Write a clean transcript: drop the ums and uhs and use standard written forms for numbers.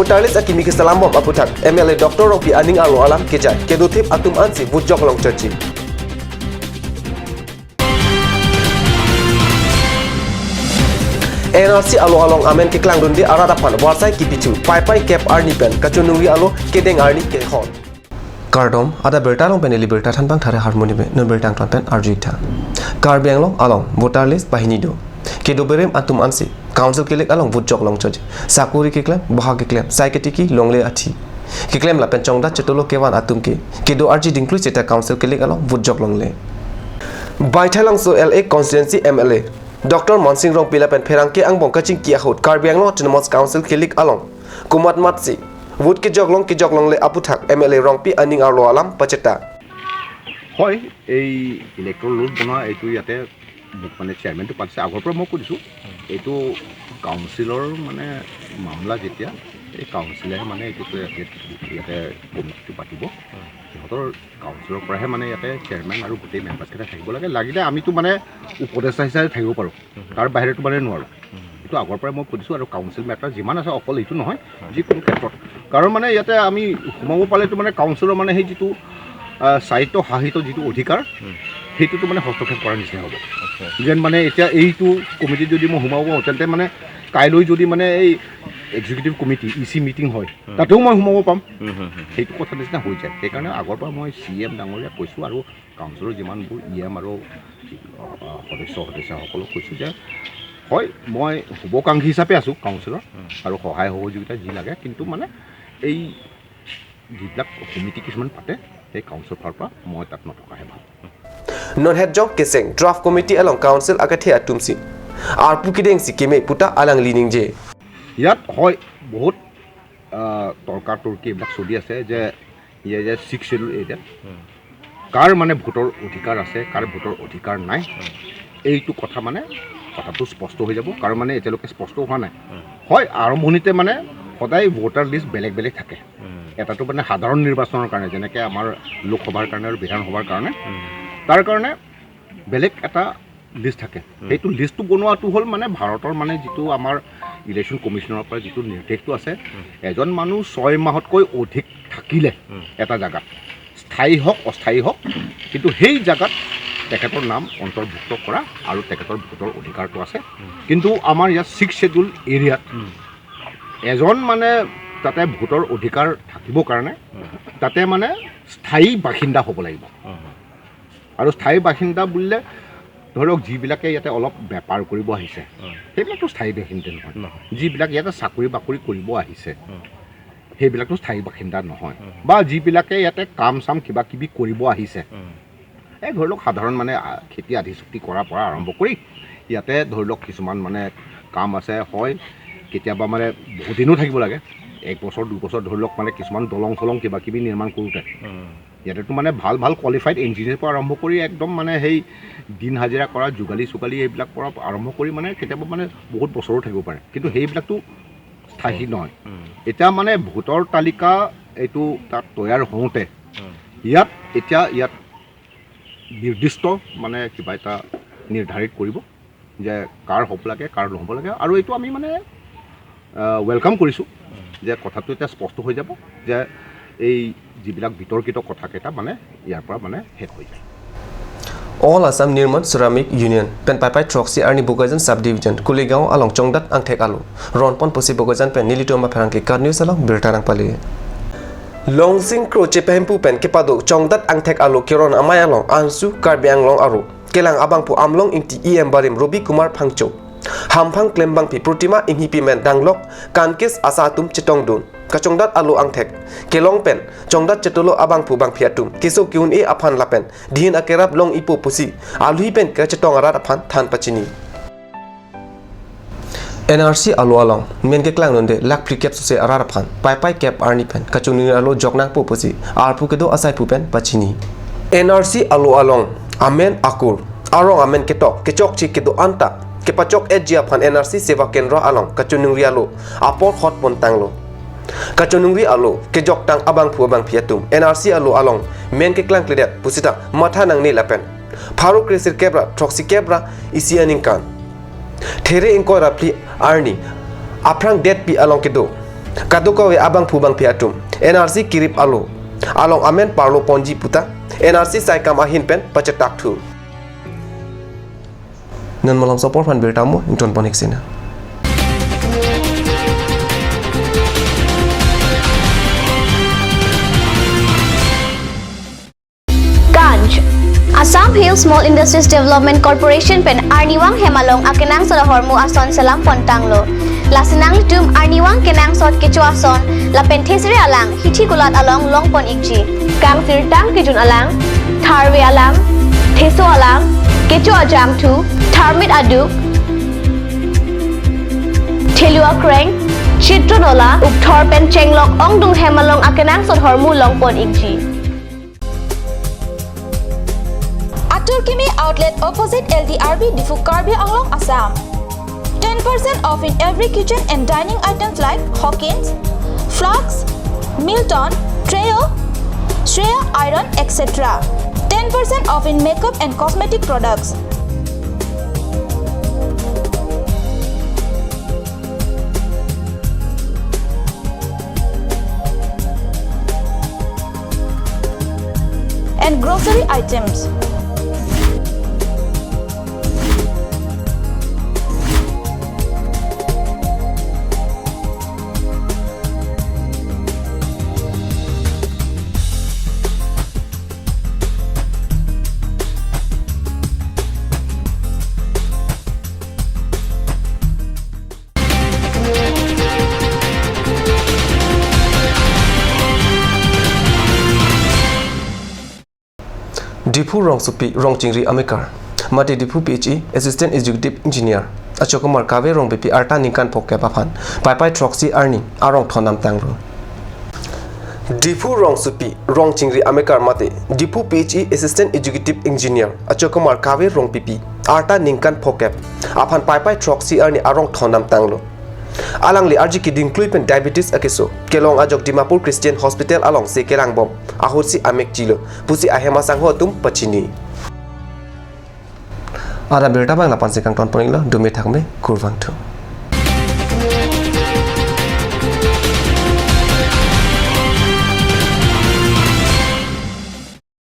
Voter list akimi ke salambom aputhak MLA Dr. Rongpi aning alo alam kejai kedo thip atum ansi vote jok long chachi. NRC alo along amen ke klang dundi aradapan warsai ki pichu pai pai cap arni pen kachunungri alo kedeng arni ke khon kardom ada berta long pen eli berta than bang thare harmoni be non berta than pen arju tha karbiang long along voter list bahini do ke doberem atum ansi council ke lek along vote jok long choj sakuri ke klem boha ke klem saiketi ki longle athi ke klem la pen chongda chetolo kewan atum ke do arji dingklu cheta council ke lek along vote jok long le baithalang so LA constituency MLA Dr. Mansingh Rongpi lapen pherangke angbong kaching ki ahut Karbi Anglong Autonomous Council kilik along kumat matsi vote ke joglong le aputhak MLA Rongpi aning arlo alam pacheta হয়। এই Electral roll বনোৱা এইটো ইয়াতে মোক মানে চেয়াৰমেনটো পাতিছে, আগৰ পৰা মই কৈ দিছোঁ এইটো কাউন্সিলৰ মানে মামলা, যেতিয়া এই কাউন্সিলেহে মানে এইটো ইয়াতে কমিটিটো পাতিব, সিহঁতৰ কাউন্সিলৰ পৰাহে মানে ইয়াতে চেয়াৰমেন আৰু গোটেই মেম্বাৰ্ছকেইটা থাকিব লাগে। লাগিলে আমিতো মানে উপদেষ্টা হিচাপে থাকিব পাৰোঁ, তাৰ বাহিৰেতো মানে নোৱাৰোঁ। এইটো আগৰ পৰাই মই কৈ দিছোঁ। আৰু কাউন্সিল মেটাৰ যিমান আছে অকল এইটো নহয়, যিকোনো ক্ষেত্ৰত, কাৰণ মানে ইয়াতে আমি সোমাব পালেতো মানে কাউন্সিলৰ মানে সেই যিটো স্বায়ত্ত শাসিত যিটো অধিকাৰ সেইটোতো মানে হস্তক্ষেপ কৰাৰ নিচিনা হ'ব। যেন মানে এতিয়া এইটো কমিটিত যদি মই সোমাব পাৰোঁ তেন্তে মানে কাইলৈ যদি মানে এই executive committee E C meeting হয় তাতেও মই সোমাব পাম, সেইটো কথা নিচিনা হৈ যায়। সেইকাৰণে আগৰ পৰা মই চি এম ডাঙৰীয়াক কৈছোঁ আৰু কাউন্সিলৰ যিমানবোৰ ই এম আৰু সদস্য সদস্যাসকলক কৈছোঁ যে হয় মই শুভাকাংক্ষী হিচাপে আছোঁ কাউন্সিলৰ আৰু সহায় সহযোগিতা যি লাগে, কিন্তু মানে এই যিবিলাক সমিতি কিছুমান পাতে সেই কাউন্সিলৰ ফালৰ পৰা মই তাত নথকাহে ভাল। Non head jong keseng draft committee along council akathi atumsi arpu kideng si keme puta alang lining je ইয়াত হয় বহুত তৰ্কা তৰ্কি এইবিলাক চলি আছে যে ইয়াৰ যে ছিক্স শ্বেডিউল এৰিয়াত কাৰ মানে ভোটৰ অধিকাৰ আছে কাৰ ভোটৰ অধিকাৰ নাই, এইটো কথা মানে কথাটো স্পষ্ট হৈ যাব। কাৰণ মানে এতিয়ালৈকে স্পষ্ট হোৱা নাই। হয় আৰম্ভণিতে মানে সদায় ভোটাৰ লিষ্ট বেলেগ বেলেগ থাকে, এটাটো মানে সাধাৰণ নিৰ্বাচনৰ কাৰণে যেনেকৈ আমাৰ লোকসভাৰ কাৰণে আৰু বিধানসভাৰ কাৰণে তাৰ কাৰণে বেলেগ এটা লিষ্ট থাকে। সেইটো লিষ্টটো বনোৱাটো হ'ল মানে ভাৰতৰ মানে যিটো আমাৰ ইলেকশ্যন কমিশ্যনৰ পৰা যিটো নিৰ্দেশটো আছে, এজন মানুহ 6 মাহতকৈ অধিক থাকিলে এটা জেগাত, স্থায়ী হওক অস্থায়ী হওক, কিন্তু সেই জেগাত তেখেতৰ নাম অন্তৰ্ভুক্ত কৰা আৰু তেখেতৰ ভোটৰ অধিকাৰটো আছে। কিন্তু আমাৰ ইয়াত ছিক্স শ্বেডিউল এৰিয়াত এজন মানে তাতে ভোটৰ অধিকাৰ থাকিবৰ কাৰণে তাতে মানে স্থায়ী বাসিন্দা হ'ব লাগিব। আৰু স্থায়ী বাসিন্দা বুলিলে ধৰক যিবিলাকে ইয়াতে অলপ বেপাৰ কৰিব আহিছে সেইবিলাকতো স্থায়ী বাসিন্দা নহয়, যিবিলাক ইয়াতে চাকৰি বাকৰি কৰিব আহিছে সেইবিলাকতো স্থায়ী বাসিন্দা নহয়, বা যিবিলাকে ইয়াতে কাম চাম কিবা কিবি কৰিব আহিছে, এই ধৰি লওক সাধাৰণ মানে খেতি আধি চুক্তি কৰাৰ পৰা আৰম্ভ কৰি ইয়াতে ধৰি লওক কিছুমান মানে কাম আছে, হয় কেতিয়াবা মানে বহুত দিনো থাকিব লাগে, 1 বছৰ 2 বছৰ ধৰি লওক মানে কিছুমান দলং চলং কিবা কিবি নিৰ্মাণ কৰোঁতে ইয়াতেতো মানে ভাল ভাল কোৱালিফাইড ইঞ্জিনিয়াৰ পৰা আৰম্ভ কৰি একদম মানে সেই দিন হাজিৰা কৰা যোগালী চোগালী এইবিলাক পৰা আৰম্ভ কৰি মানে কেতিয়াবা মানে বহুত বছৰো থাকিব পাৰে, কিন্তু সেইবিলাকতো স্থায়ী নহয়। এতিয়া মানে ভোটৰ তালিকা এইটো তাত তৈয়াৰ হওঁতে ইয়াত এতিয়া ইয়াত নিৰ্দিষ্ট মানে কিবা এটা নিৰ্ধাৰিত কৰিব যে কাৰ হ'ব লাগে কাৰ নহ'ব লাগে। আৰু এইটো আমি মানে welcome কৰিছোঁ যে কথাটো এতিয়া স্পষ্ট হৈ যাব যে এই যিবিলাক বিতৰ্কিত কথাকেইটা মানে ইয়াৰ পৰা মানে শেষ হৈ যায়। All Assam Nirman Ceramic Union pen pai pai troxy arni Bokajan sub division Kuligaon along Chongdat angthek alu ronpon posi Bokajan pen nilitoma pherangke kad news along birtarang pali Longsing kro chepempu pen kepado Chongdat angthek alu kiron amai along Ansu Karbi Anglong aru kelang abangpu amlong ingti EM barim Robi Kumar Phangcho Hamphang klembang pi Protima inghipi men danglok kankis asatum chitongdun kachongdat alu angthek kelong pen chongdat chetolo abang phu bang phiatum kiso kiun e aphan lapen dhin akerap long ipo pusi alu hi pen ka chetong arat aphan than pachini NRC alu along men ke klang nonde lak free cap se arar aphan pai pai cap arni pen kachuni alo joknang pu pusi ar phu kedo asai phu pen pachini NRC alu along amen akur arong amen ketok kechok chi kedo anta kepachok ejia phan NRC seva kendra along kachunung rialo apor hot pon tanglo kachunungri alo kejok tang abang phu abang phiatum NRC alo along men ke klang kledet pusita matha nang ni lapen faruk resir kebra troxy kebra isianing kan there ingkoi rapli arni aprang det pi along kedo Kadukawe abang phubang phiatum NRC kirip alo along amen parlo ponji puta NRC saikam ahin pen pachatak thu nan malam support fan bertamu inton ponik sina. Assam Hill Small Industries Development Corporation pen Arniwang Hemalong akenang soda hormu ason salam pontanglo. Lasinang litum Arniwang kenang sot kecho ason la pen thesre alang hithi kulat along long pon ikji. Kang sirtang kijun alang, tharwe alang, theso alang, kecho ajang thu, tharmit aduk, thelua kreng, chitronola upthor pen chenglok ongdung hemalong akenang sot hormu long pon ikji. Kimi outlet opposite LDRB Diphu Karbi Anglong, Assam. 10% off in every kitchen and dining items like Hawkins, Flux, Milton, Treo, Shreya Iron, etc. 10% off in makeup and cosmetic products. And grocery items. Diphu Rongsupi Rongchingri Amikar Mati Diphu PHE Assistant Executive Engineer Achokumar Kave Rong BP Arta Ningkan Phokke Baphan Pai Pai Troxy Arni Arong Thonam Tangro Diphu Rongsupi Rongchingri Amikar Mati Diphu PHE Assistant Executive Engineer Achokumar Kave Rong BP Arta Ningkan Phokke Aphan Pai Pai Troxy Arni Arong Thonam Tanglo Alang li arji ki dingklui pen diabetes akeso kelong ajok Dimapur Christian Hospital along se kerang bom ahursi amek chilo pusi ahema sangho tum pachini ada berta bangla panse kang ton poninglo dume thakme kurwang thu.